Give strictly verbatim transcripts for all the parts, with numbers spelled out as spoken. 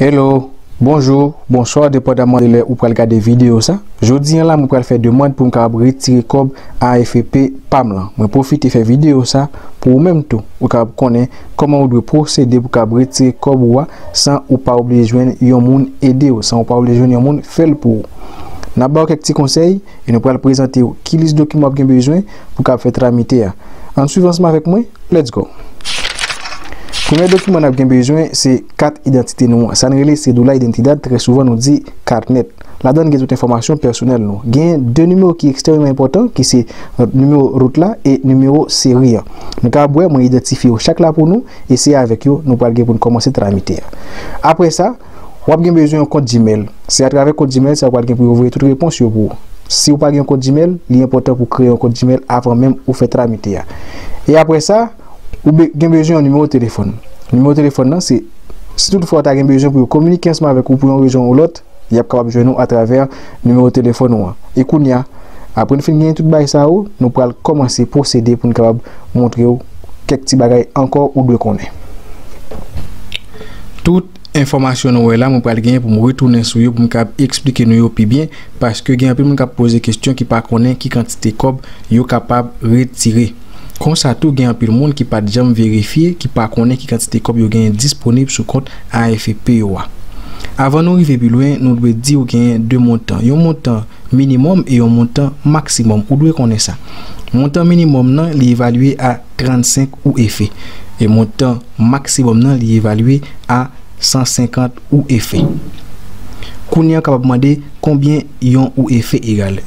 Hello, bonjou, bonswa, depandaman de lè ou pral gade videyo sa. Jodi a la, mwen pral fè demann pou m kapab retire kòb A F P pa m lan. Mwen pwofite fè videyo sa pou ou menm tou, ou kapab konnen kòman ou dwe pwosede pou kapab retire kòb ou a san ou pa oblije jwenn yon moun ede w, san ou pa oblije jwenn yon moun fè l pou ou. N ap ba w kèk ti konsèy e nou pral prezante w ki lis dokiman w ap gen bezwen pou kapab fè tramite a. Ann swiv ansanm avèk mwen, let's go! Premye dokiman n ap gen bezwen se kat idantite nou an. Sa n rele cédula de identidad, trè souvan nou di katnèt. Ladan l gen tout enfòmasyon pèsonèl nou. Gen de nimewo ki ekstrèmeman enpòtan, ki se nimewo rout la e nimewo seri an. Nou kapab wè, mwen idantifye yo chak la pou nou, e se avèk yo nou pral gen pou n kòmanse tramite a. Apre sa, w ap gen bezwen yon kont Gmail. Se atravè kont Gmail sa w pral gen pou yo voye tout repons yo pou ou. Si w pa gen yon kont Gmail, li enpòtan pou w kreye yon kont Gmail avan menm ou fè tramite a. E apre sa, ou be- gen bezwen yon nimewo telefòn. Nimewo telefòn nan, se si toutfwa w ta gen bezwen pou yo kominike ansanm avèk ou pou yon rezon ou lòt, y ap kapab jwenn ou atravè nimewo telefòn ou an. E kounye a, apre n fin genyen tout bagay sa yo, nou pral kòmanse pwosede pou n kapab montre w kèk ti bagay ankò ou dwe konnen. Tout enfòmasyon nou wè la, mwen pral genyen pou m retounen sou yo pou m kapab eksplike nou yo pi byen, paske gen anpil moun k ap poze kesyon ki pa konnen ki kantite kòb yo kapab retire. Konsa tou, gen anpil moun ki pa t janm verifye, ki pa konnen ki kantite kòb yo genyen disponib sou kont A F P yo a. Avan nou rive pi lwen, nou dwe di w genyen de montan. Yon montan minimòm e yon montan maksimòm. Ou dwe konnen sa. Montan minimòm nan, li evalye a trannsenk U F. E montan maksimòm nan, li evalye a san senkant U F. Kounye a, w kapab mande konbyen yon U F egal.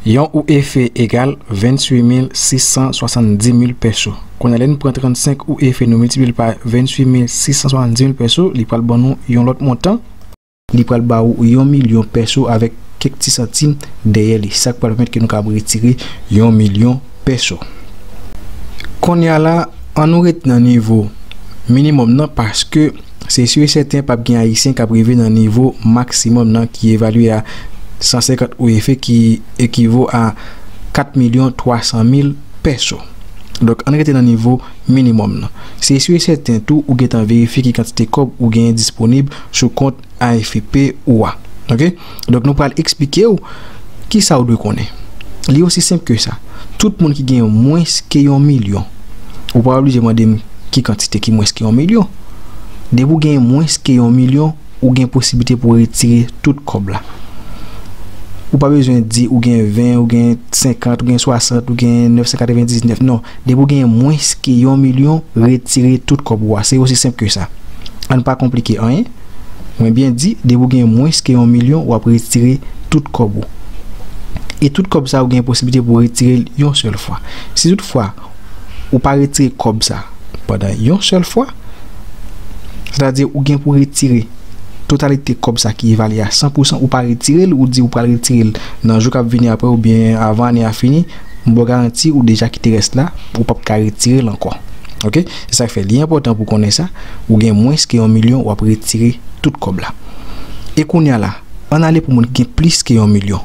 Yon U F egal venntuit mil sis san swasanndis mil peso. Kounye a, lè n pran trannsenk U F, nou miltipliye l pa venntuit mil sis san swasanndis mil peso, li pral ban nou yon lòt montan. Li pral ba ou yon milyon peso avèk kèk ti santim dèyè li. Sa k pral pèmèt ke nou kapab retire yon milyon peso. Kounye a la, ann nou ret nan nivo minimòm nan, paske se si e sèten p ap gen Ayisyen k ap rive nan nivo maksimòm nan ki evalye a san senkant U F, ki ekivo a kat milyon twa san mil peso. Donk, ann rete nan nivo minimòm nan. Se si e sèten tou, ou gentan verifye ki kantite kòb ou genyen disponib sou kont A F P ou a. Oke? Donk, nou pral eksplike w kisa ou dwe konnen. Li osi senp ke sa. Tout moun ki gen mwens ke yon milyon, ou pa oblije mande m ki kantite ki mwens ke yon milyon. Depi w gen mwens ke yon milyon, ou gen posiblite pou w retire tout kòb la. Ou pa bezwen di ou gen ven, ou gen senkant, ou gen swasant, ou gen nèf san katrevendiznèf. Non, depi w gen mwens ke yon milyon, retire tout kòb ou a. Se osi senp ke sa. Ann pa konplike anyen. Mwen byen di, depi w gen mwens ke yon milyon, w ap retire tout kòb ou. E tout kòb sa, ou gen posiblite pou w retire l yon sèl fwa. Si toutfwa, ou pa retire kòb sa pandan yon sèl fwa, sètadi ou gen pou retire totalite kòb sa ki evalye a san pousan, ou pa retire l, ou di ou pral retire l nan jou k ap vini apre oubyen avan ane a fini, m ba w garanti ou deja kite rès la, ou p ap ka retire l ankò. Oke? Se sa k fè li enpòtan pou w konnen sa, ou gen mwens ke yon milyon, w ap retire tout kòb la. E kounye a la, ann ale pou moun ki gen plis ke yon milyon.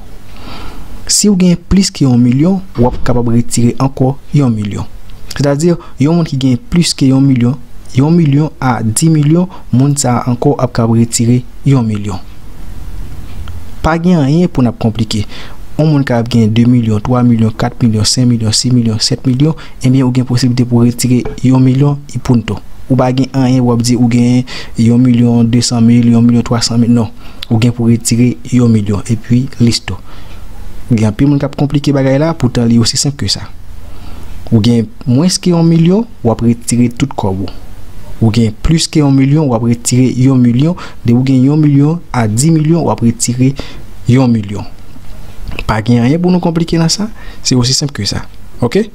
Si w gen plis ke yon milyon, w ap kapab retire ankò yon milyon. Sètadi, yon moun ki gen plis ke yon milyon, yon milyon a dis milyon, moun sa a ankò ap kapab retire yon milyon. Pa gen anyen pou n ap konplike. Yon moun kapab gen de milyon, twa milyon, kat milyon, senk milyon, sis milyon, sèt milyon, ebyen, ou gen posiblite pou w retire yon milyon, i punto. Ou pa gen anyen pou w ap di ou gen yon milyon de san mil, yon milyon twa san mil, non. Ou gen pou retire yon milyon, epi listo. Gen anpil moun k ap konplike bagay la, poutan li osi senp ke sa. Ou gen mwens ke yon milyon, w ap retire tout kòb ou. Ou gen plis ke yon milyon, w ap retire yon milyon. Depi w gen yon milyon a dis milyon, w ap retire yon milyon. Pa gen anyen pou nou konplike nan sa, se osi senp ke sa. Oke?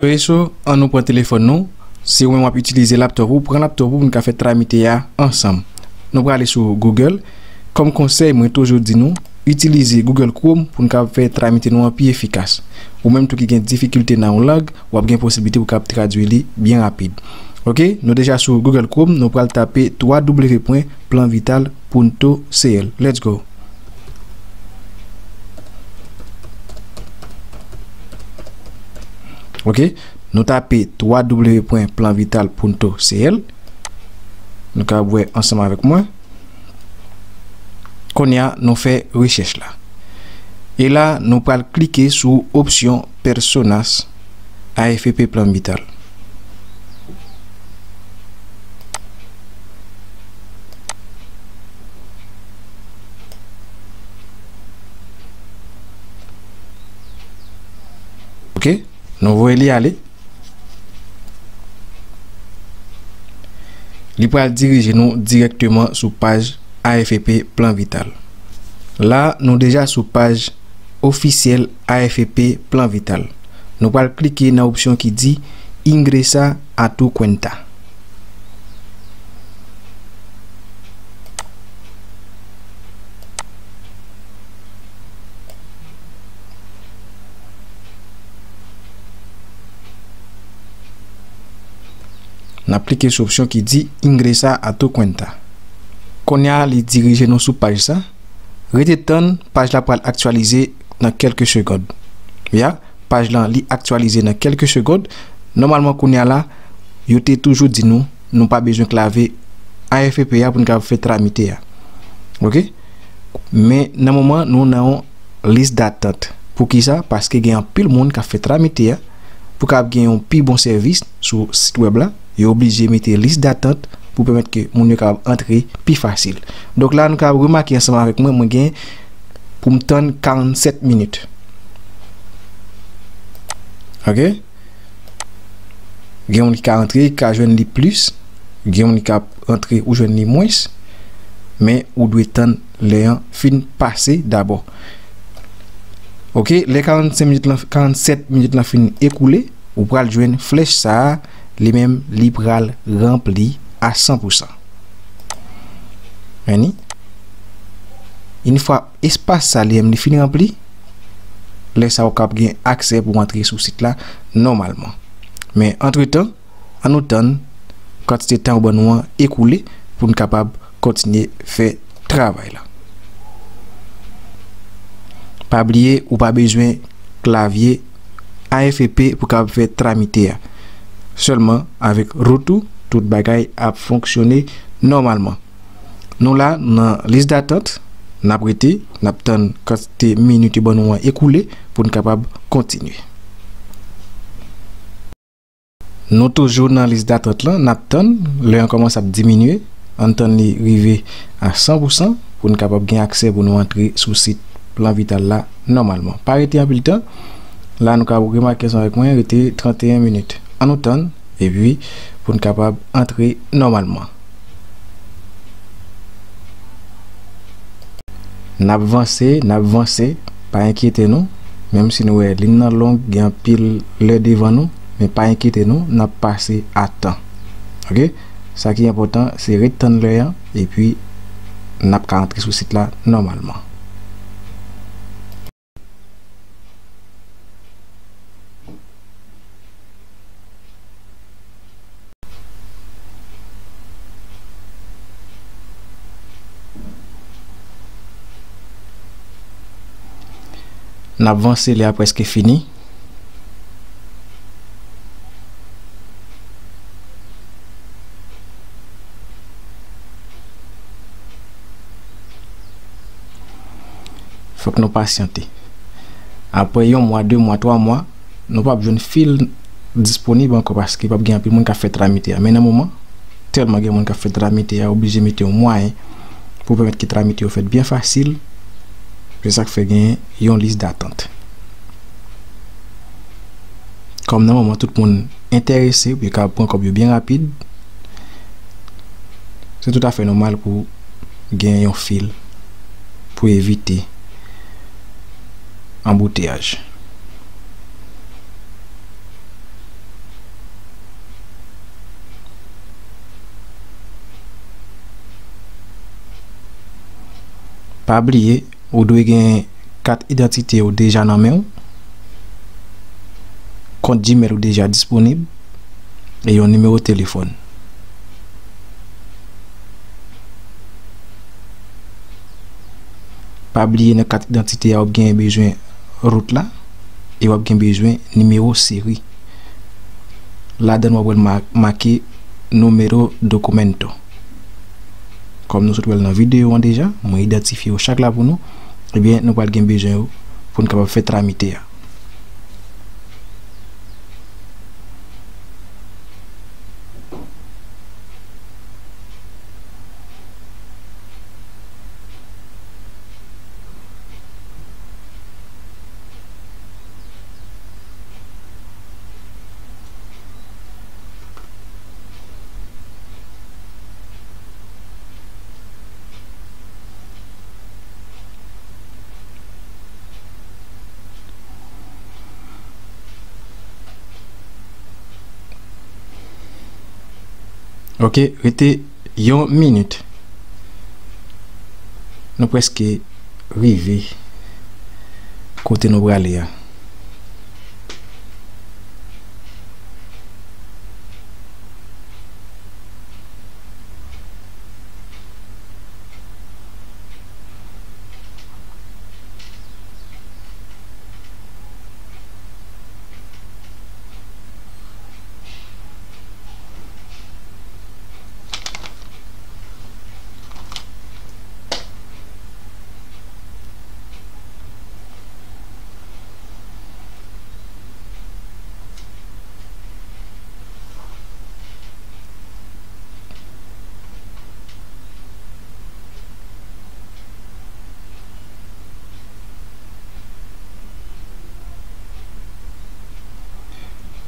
Frè e sè, ann nou pran telefòn nou. Si ou menm w ap itilize laptòp ou, pran laptòp ou pou n ka fè tramite a ansanm. Nou prale sou Google. Kòm konsèy, mwen toujou di nou, itilize Google Chrome pou n ka fè tramite nou an pi efikas. Ou menm tou ki gen difikilte nan yon lang, w ap gen posiblite pou w kab tradui li byen rapid. Oke, nou deja sou Google Chrome, nou pral tape twa w pwen plan vital punto c l. Let's go! Oke, nou tape twa w pwen plan vital punto c l. Nou ka wè ansanm avèk mwen. Kounye a, nou fè rechèch la. E la, nou pral klike sou opsyon Personas A F P Plan Vital. Ok, nou voye li ale. Li pral dirije nou dirèkteman sou paj A F P Plan Vital. La, nou deja sou paj ofisyèl A F P Plan Vital. Nou pral klike nan opsyon ki di Ingresa a tu cuenta. N ap klike sou opsyon ki di Ingresa a tu cuenta. Kounye a, li dirije nou sou paj sa. Rete tann, paj la pral aktyalize nan kèlke segond. Ya, paj lan li aktyalize nan kèlke segond. Nòmalman, kounye a la, yo te toujou di nou, nou pa bezwen klave A F P a pou n kapab fè tramite a. Ok? Men nan moman, nou nan yon lis datant. Poukisa? Paske gen anpil moun k ap fè tramite a. Pou kapab gen yon pi bon sèvis sou sit wèb la, yo oblije mete lis datant pou pèmèt ke moun yo kapab antre pi fasil. Donk la, nou kapab remake ansanm avèk mwen, mwen gen pou m tann karannsèt minit. Ok? Gen moun ki ka antre, ki ka jwenn li plis, gen moun ki ka antre ou jwenn li mwens, men ou dwe tann lè an fin pase dabò. Ok, lè karannsenk minit lan, karannsèt minit lan fin ekoule, ou pral jwenn flèch sa a, li menm, li pral ranpli a san pou san. Men ni, yon fwa espas sa li menm li fin ranpli, lè sa a ou kab gen aksè pou antre sou sit la nòmalman. Men antretan, ann nou tann kantite tan ou ban nou an ekoule pou n kapab kontinye fè travay la. Pa bliye, ou pa bezwen klavye A F P pou kapab fè tramite a. Sèlman avèk root ou, tout bagay ap fonksyone nòmalman. Nou la nan lis datant, n ap rete, n ap tann kantite minit yo ban nou an ekoule pou n kapab kontinye. Nou toujou nan lis datant lan, n ap tann lè an kòmanse ap diminye, ann tann li rive a san pou san pou n kapab gen aksè pou nou antre sou sit Plan Vital la nòmalman. Pa rete anpil tan, la nou ka remake ansanm avèk mwen, rete tranteyen minit. Ann nou tann, epi pou n kapab antre nòmalman. N ap vanse, n ap vanse, pa enkyete nou. Menm si nou wè liy nan long, gen anpil lè devan nou, men pa enkyete nou, n ap pase a tan. Ok? Sa ki enpòtan, se ret tann lè an, epi n ap ka antre sou sit la nòmalman. N ap vanse, lè a prèske fini. Fòk nou pasyante. Apre yon mwa, de mwa, twa mwa, nou p ap jwenn fil disponib ankò paske p ap gen anpil moun k ap fè tramite a. Men nan moman, tèlman gen moun k ap fè tramite a, oblije mete yon mwayen pou pèmèt ke tramite yo fèt byen fasil. Se sa k fè gen yon lis datant. Kòm nan moman tout moun enterese, yo ka pran kòb yo byen rapid, se toutafè nòmal pou gen yon fil pou evite anbouteyaj. Pa bliye, ou dwe gen kat idantite w deja nan men w, kont Gmail ou deja disponib, e yon nimewo telefòn. Pa bliye nan kat idantite a w ap gen bezwen root la, e w ap gen bezwen nimewo seri. Ladan w ap wè l ma-, make número documento. Kòm nou sot wè l nan videyo an deja, mwen idantifye yo chak la pou nou, ebyen, nou pral gen bezwen yo pou n kapab fè tramite a. Ok, rete yon minit. Nou prèske rive kote nou prale a.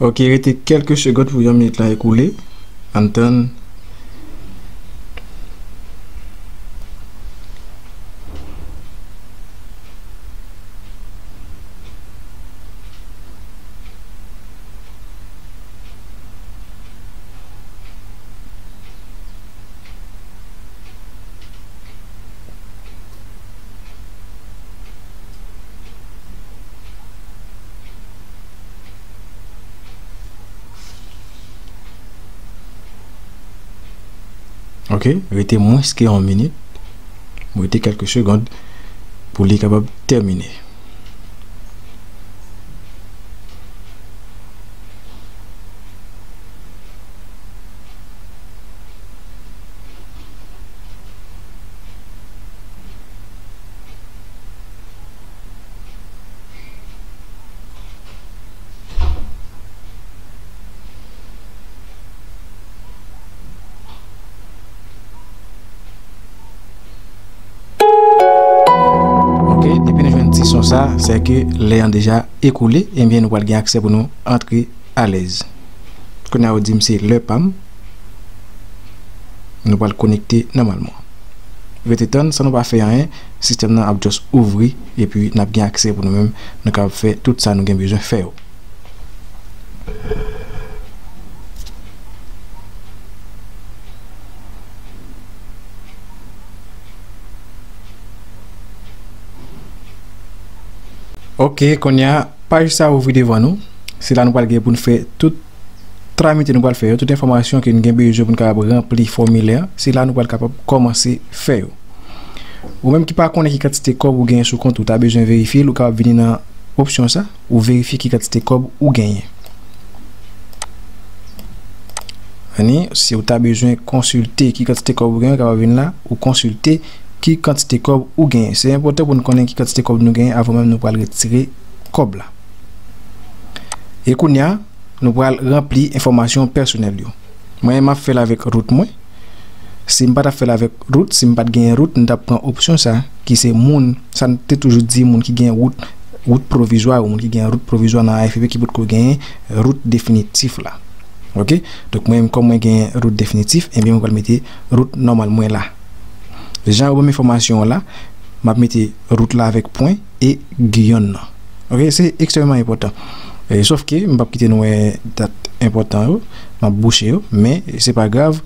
Ok, rete kèlke segond pou yon minit la ekoule. Ann tann. Ok, rete mwens ke yon minit. Mwen rete kèlke segond pou li kapab tèmine. Ok, depi nou jwenn ti son sa, se ke lè an deja ekoule, ebyen nou pral gen aksè pou nou antre alèz. Kounye a yo di m se lè pa m. Nou pral konekte nòmalman. Rete tann, san nou pa fè anyen, sistèm nan ap just ouvri, epi n ap gen aksè pou nou menm, nou kapab fè tout sa nou gen bezwen fè yo. Ok, kounye a, paj sa ouvri devan nou. Se la nou pral gen pou n fè tout tramite nou pral fè yo, tout enfòmasyon ke n gen bezwen pou n kapab ranpli fòmilè a, se la nou pral kapab kòmanse fè yo. Ou menm ki pa konnen ki kantite kòb ou genyen sou kont ou, ta bezwen verifye l, ou kapab vini nan opsyon sa, ou verifye ki kantite kòb ou genyen. Ani, si ou ta bezwen konsilte ki kantite kòb ou genyen, ou kapab vin la, ou konsilte ki kantite kòb ou genyen. Se enpòtan pou n konnen ki kantite kòb nou genyen avan menm nou pral retire kòb la. E kounye a, nou pral ranpli enfòmasyon pèsonèl yo. Mwen, m ap fè l avèk root mwen. Si m pa t ap fè l avèk root, si m pa t genyen root, m t ap pran opsyon sa, ki se moun, sa n te toujou di, moun ki gen root, root pwovizwa, ou moun ki gen root pwovizwa nan A F P ki potko genyen root definitif la. Ok? Donk, mwen, kòm mwen genyen root definitif, ebyen, mwen pral mete root nòmal mwen la. Jan yo ban m enfòmasyon an la, m ap mete root la avèk pwen e Giyòn nan. Ok, se ekstrèmman enpòtan. E, sòf ke m p ap kite nou wè dat enpòtan yo, m ap bouche yo, men se pa grav,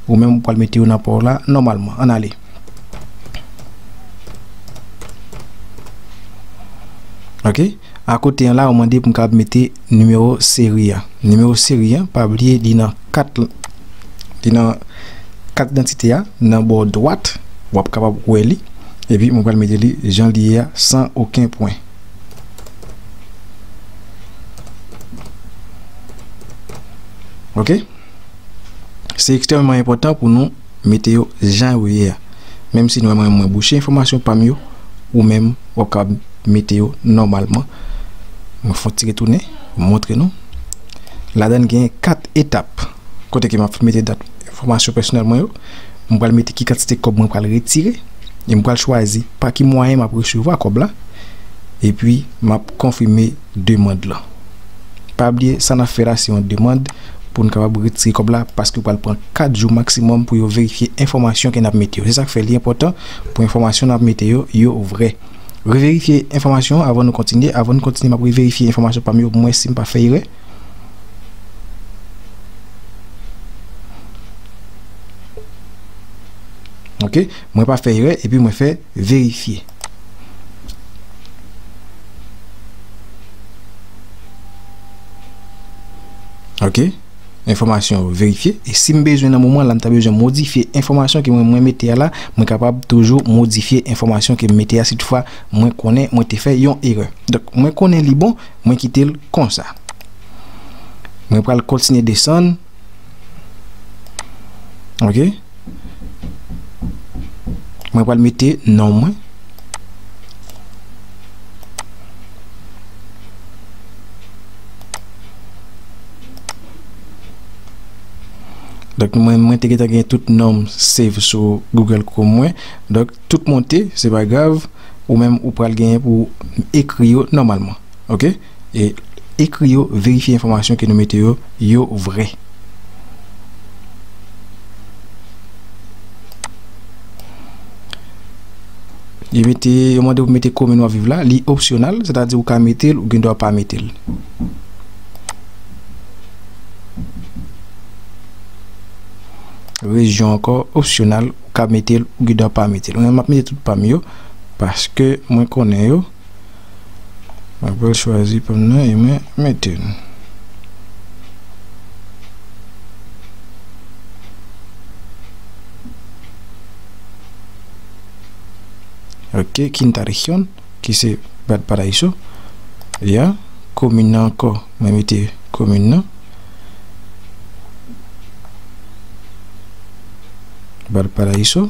ou menm ou pral mete yo nan pa w la nòmalman. Ann ale. Ok, akote an la, yo mande pou m kapab mete nimewo seri a. Nimewo seri a, pa bliye, li nan kat, li nan kat idantite a, nan bò dwat, w ap kapab wè li. Epi, mwen pral mete li jan li ye a, san okenn pwen. Ok? Se ekstrèmman enpòtan pou nou mete yo jan yo ye a. Menm si nou wè mwen, mwen bouche enfòmasyon pa m yo, ou menm w ap kapab mete yo nòmalman. Mwen fè yon ti retounen, montre nou. Ladan l gen kat etap. Kote ke m ap mete dat enfòmasyon pèsonèl mwen yo, m pral mete ki kantite kòb mwen pral retire, e m pral chwazi pa ki mwayen m ap resevwa kòb la, epi m ap konfime demann lan. Pa bliye, sa n ap fè la, se yon demann pou n kapab retire kòb la, paske pral pran kat jou maksimòm pou yo verifye enfòmasyon ke n ap mete yo. Se sa k fè li enpòtan pou enfòmasyon n ap mete yo, yo vrè. Reverifye enfòmasyon avan nou kontinye. Avan nou kontinye, m ap reverifye enfòmasyon pa m yo pou m wè si m pa fè erè. Ok, mwen pa fè erè, epi mwen fè verifye. Ok, enfòmasyon yo verifye. E si m bezwen nan moman la, m ta bezwen modifye enfòmasyon ke mwen, mwen mete a la, mwen kapab toujou modifye enfòmasyon ke m mete a si toutfwa mwen konnen mwen te fè yon erè. Donk, mwen konnen li bon, mwen kite l konsa. Mwen pral kontinye desann. Ok. Mwen pral mete non mwen. Donk, mwen, mwen te gentan gen tout non m save sou Google Chrome mwen. Donk, tout monte, se pa grav. Ou menm, ou pral genyen pou ekri yo nòmalman. Ok? E ekri yo, verifye enfòmasyon ke nou mete yo, yo vrè. Yo mete, yo mande pou mete komin w ap viv la, li opsyonal, sètadi ou ka mete l, ou gen dwa pa mete l. Rejyon ankò, opsyonal, ou ka mete l, ou gen dwa pa mete l. Mwen, m ap mete tout pa m yo, paske mwen konnen yo. Mwen pral chwazi pa m nan e mwen mete l. Ok, Quinta Región, ki se Valparaíso. Ya, komin nan ankò, mwen mete komin nan. Valparaíso.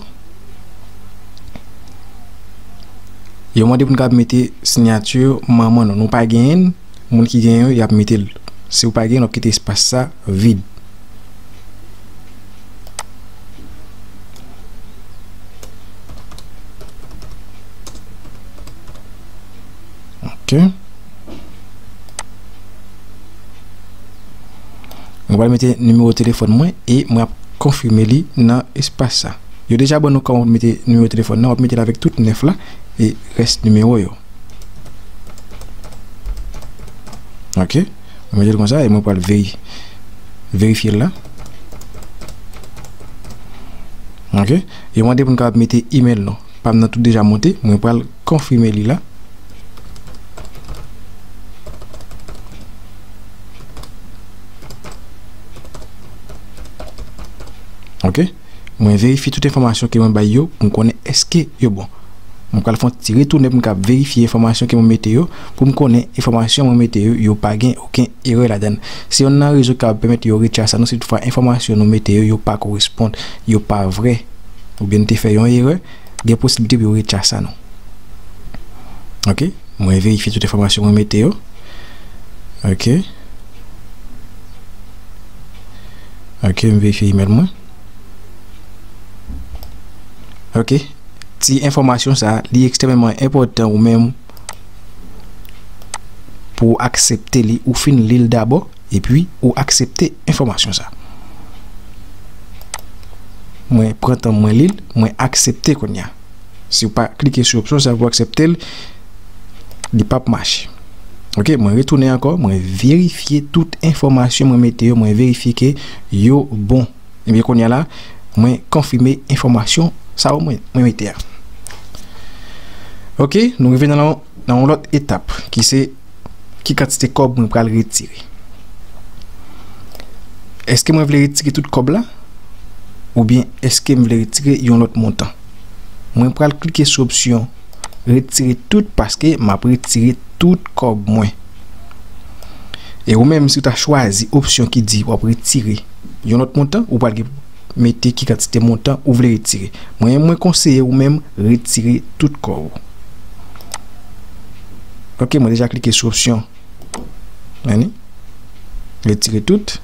Yo mande pou n kapab mete siyati manman nou. Nou pa genyen l, moun ki genyen yo, y ap mete l. Si w pa genyen l, w ap kite espas sa vid. Ok. Mwen pral mete nimewo telefòn mwen e mwen ap konfime li nan espas sa. Yo deja ban nou kòman pou mete nimewo telefòn nan, w ap mete l avèk tout nèf la e rès nimewo yo. Ok. Mwen mete l konsa e mwen pral veri-, verifye l la. Ok. Yo mande pou n kapab mete imèl nou. Pa m nan tout deja monte, mwen pral konfime li la. Ok. Mwen verifye tout enfòmasyon ke mwen bay yo pou m konnen èske yo bon. Mwen pral fè yon ti retounen pou m kapab verifye enfòmasyon ke mwen mete yo, pou m konnen enfòmasyon mwen mete yo, yo pa gen okenn erè ladan l. Se yonn nan rezon ki kapab pèmèt yo retchasa nou, si toutfwa enfòmasyon nou mete yo, yo pa koresponn, yo pa vrè, oubyen nou te fè yon erè, gen posiblite pou yo retchasa nou. Ok, mwen verifye tout enfòmasyon mwen mete yo. Ok. Ok, m verifye imèl mwen. Ok, ti enfòmasyon sa, li ekstrèmeman enpòtan ou menm pou w aksepte li, ou fin li l dabò, epi ou aksepte enfòmasyon sa. Mwen pran tan mwen li l, mwen aksepte kounye a. Si w pa klike sou opsyon sa pou w aksepte l, li p ap mache. Ok, mwen retounen ankò, mwen verifye tout enfòmasyon mwen mete yo, mwen verifye ke yo bon. Ebyen, kounye a la, mwen konfime enfòmasyon sa yo mwen, mwen mete a. Ok, nou rive nan, nan yon lòt etap, ki se ki kantite kòb mwen pral retire. Èske mwen vle retire tout kòb la? Oubyen èske m vle retire yon lòt montan? Mwen pral klike sou opsyon retire tout paske m ap retire tout kòb mwen. E ou menm, si w ta chwazi opsyon ki di w ap retire yon lòt montan, ou pral gen mete ki kantite montan ou vle retire. Mwen, mwen konseye ou menm retire tout kòb ou. Ok, mwen deja klike sou opsyon. Anni. Retire tout.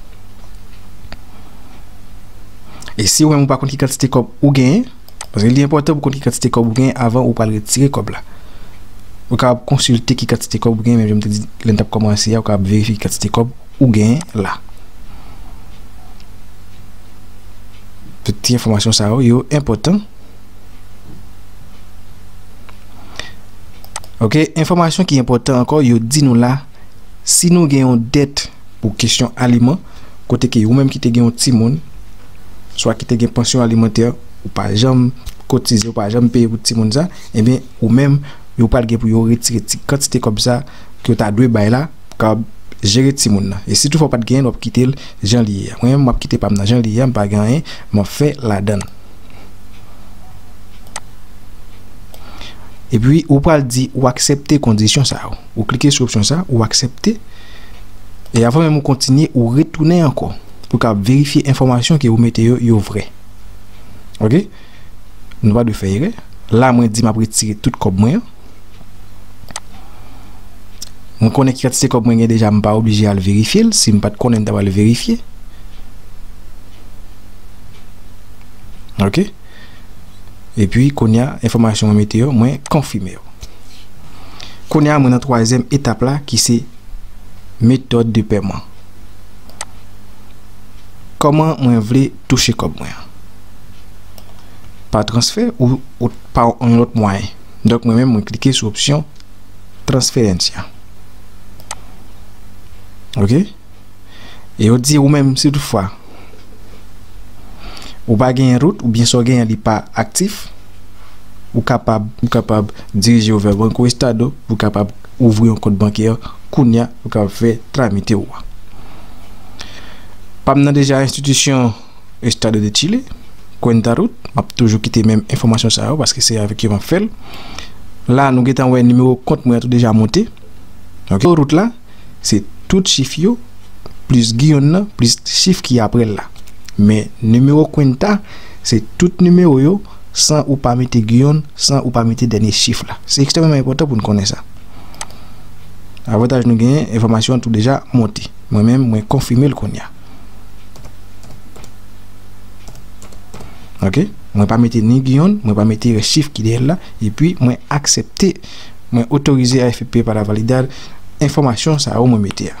E si ou menm ou pa konn ki kantite kòb ou genyen, paske li enpòtan pou konn ki kantite kòb ou genyen avan ou pral retire kòb la. Ou kapab konsilte ki kantite kòb ou genyen, menm jan m te di lè n t ap kòmanse a, ou kapab verifye ki kantite kòb ou genyen la. Tout ti enfòmasyon sa yo, yo enpòtan. Ok, enfòmasyon ki enpòtan ankò, yo di nou la, si nou gen yon dèt pou kesyon aliman, kote ke ou menm ki te gen yon timoun, swa ki te gen pansyon alimantè, ou pa janm kotize, ou pa janm peye pou timoun sa, ebyen, ou menm, yo pral gen pou yo retire ti kantite kòb sa ke w ta dwe bay la, pou kapab jere timoun nan. E si toutfwa w pa t genyen l, w ap kite l jan li ye a. Mwen menm, m ap kite pa m nan jan li ye a, m pa gen anyen m ap fè ladan l. Epi, ou pral di ou aksepte kondisyon sa yo. Ou klike sou opsyon sa, ou aksepte. E avan menm ou kontinye, ou retounen ankò pou w ka verifye enfòmasyon ke ou mete yo, yo vrè. Ok? Nou pa dwe fè erè. La, mwen di m ap retire tout kòb mwen an. Mwen konnen ki kantite kòb mwen gen deja, m pa oblije al verifye l. Si m pa t konnen, m ta pral verifye. Ok? Epi, kounye a, enfòmasyon mwen mete yo, mwen konfime yo. Kounye a, mwen nan twazyèm etap la, ki se méthode de paiement. Kòman mwen vle touche kòb mwen an? Pa transfè ou, ou pa yon lòt mwayen? Donk, mwen menm, mwen klike sou opsyon transferencia. Ok? E yo di ou menm, si toutfwa ou pa genyen root, oubyen sa w genyen li pa aktif, ou kapab, ou kapab dirije w vè Banco Estado pou w kapab ouvri yon kont bankè kounye a, pou w kapab fè tramite w a. Pa m nan deja enstitisyon Estado de Chile, Cuenta Root, m ap toujou kite menm enfòmasyon sa yo, paske se avèk yo m ap fè l. La, nou gentan wè nimewo kont mwen an tou deja monte. Ok, root la, se tout chif yo, plis Giyòn nan, plis chif ki apre l la. Men, nimewo Cuenta, se tout nimewo yo, san ou pa mete Giyòn, san ou pa mete dènye chif la. Se ekstrèmeman enpòtan pou n konnen sa. Avantaj nou genyen, enfòmasyon an tou deja monte. Mwen menm, mwen konfime l kounye a. Ok? Mwen pa mete ni Giyòn, mwen pa mete chif ki dèyè l la, epi mwen aksepte, mwen otorize A F P para validar enfòmasyon sa yo mwen mete a.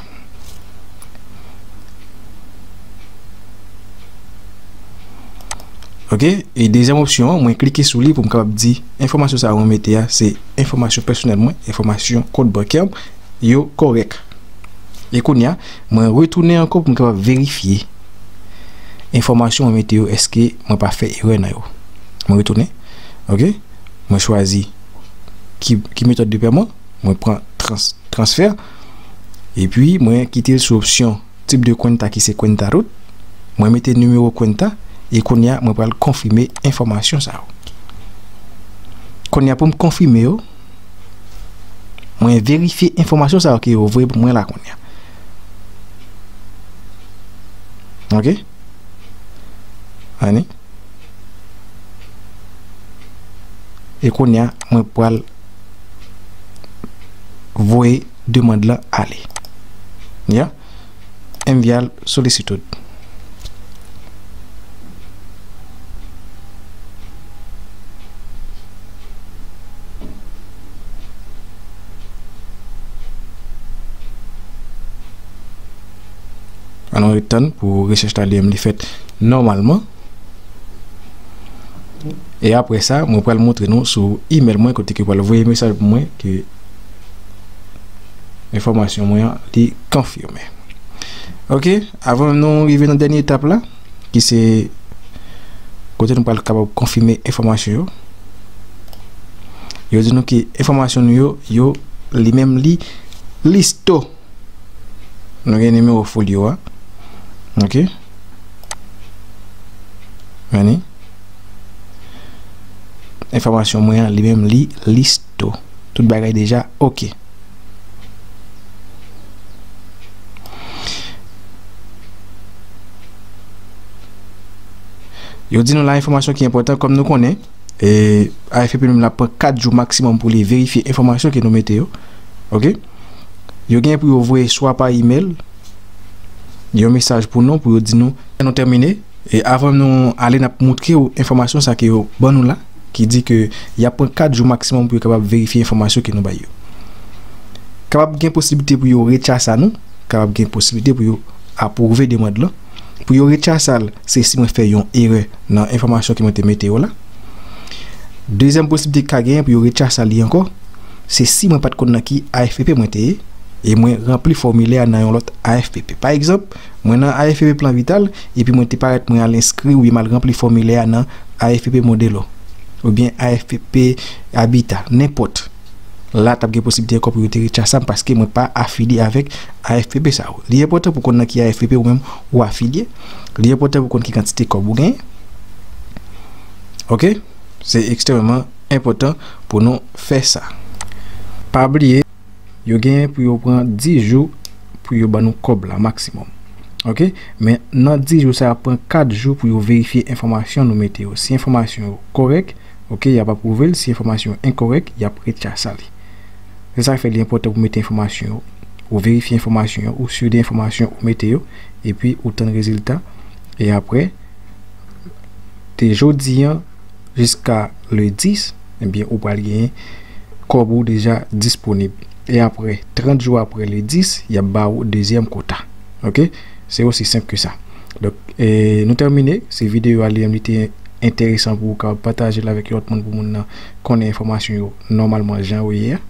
Ok? E dezyèm opsyon an, mwen klike sou li pou m kapab di enfòmasyon sa yo mwen mete a, se enfòmasyon pèsonèl mwen, enfòmasyon kont bankè m, yo kòrèk. E kounye a, mwen retounen ankò pou m kapab verifye enfòmasyon mwen mete yo, èske mwen pa fè erè nan yo. Mwen retounen. Ok? Mwen chwazi ki, ki méthode de paiement. Mwen pran trans-, transfè. Epi, mwen kite l sou opsyon type de cuenta ki se Cuenta Root. Mwen mete nimewo Cuenta. E kounye a, mwen pral konfime enfòmasyon sa yo. Kounye a, pou m konfime yo, mwen verifye enfòmasyon sa yo ke yo voye pou mwen la kounye a. Ok? Anni. E kounye a, mwen pral voye demann lan ale. Ya? Enviar solicitud. Ann nou ret tann pou rechèch la li menm li fèt nòmalman. E apre sa, mwen pral montre nou sou email mwen kote ke pral voye mesaj pou mwen ke enfòmasyon mwen an li konfime. Ok, avan nou rive nan dènye etap la, ki se kote nou pral kapab konfime enfòmasyon yo. Yo di nou ke enfòmasyon nou yo, yo li menm li listo. Nou gen nimewo folyo a. Ok. Anni. Enfòmasyon mwen an, li menm, li listo. Tout bagay deja ok. Yo di nou la enfòmasyon ki enpòtan, kòm nou konnen, e, A F P P li menm l ap pran kat jou maksimòm pou li verifye enfòmasyon ke nou mete yo. Oke? Yo gen pou yo voye swa pa imèl, yon mesaj pou nou, pou yo di nou, nou tèmine. E avan nou ale, n ap moutre w enfòmasyon sa ke yo ban nou la, ki di ke y ap pran kat jou maksimòm pou yo kapab verifye enfòmasyon ke nou bay yo. Kapab gen posiblite pou yo retcha sa nou, kapab gen posiblite pou yo apwouve demann lan. Pou yo retcha sa l, se si mwen fè yon erè nan enfòmasyon ke mwen te mete yo la. Dezyèm posiblite ki ka genyen pou yo retcha sa li ankò, se si mwen pa t konn nan ki A F P P mwen te ye, e mwen ranpli fòmilè a nan yon lòt A F P P. Pa egzanp, mwen nan A F P P Plan Vital, epi mwen te parèt mwen al enskri oubyen m al ranpli fòmilè a nan A F P P Modelo, oubyen A F P P Habitat, nenpòt. La, t ap gen posiblite ankò pou yo te retcha sa m paske mwen pa afilye avèk A F P P sa yo. Li enpòtan pou konn nan ki A F P P ou menm ou afilye. Li enpòtan pou konn ki kantite kòb ou genyen. Oke? Se ekstrèmeman enpòtan pou nou fè sa. Pa bliye, yo genyen pou yo pran dis jou pou yo ban nou kòb la maksimòm. Oke? Men nan dis jou sa, y ap pran kat jou pou yo verifye enfòmasyon nou mete yo. Si enfòmasyon yo kòrèk, oke, y ap apwouve l. Si enfòmasyon yo enkòrèk, y ap retcha sa li. Se sa k fè li enpòtan pou mete enfòmasyon yo, ou verifye enfòmasyon yo, ou swiv enfòmasyon ou mete yo, epi ou tann rezilta. E apre, te jodi an jiska le dis, ebyen, ou pral genyen kòb ou deja disponib. E apre, trant jou apre le dis, y ap ba ou dezyèm kota. Oke? Se osi senp ke sa. Donk, e, nou tèmine. Se videyo a li menm, li te enteresan pou ou kapab pataje l avèk yon lòt moun, pou moun nan konnen enfòmasyon yo nòmalman jan yo ye a.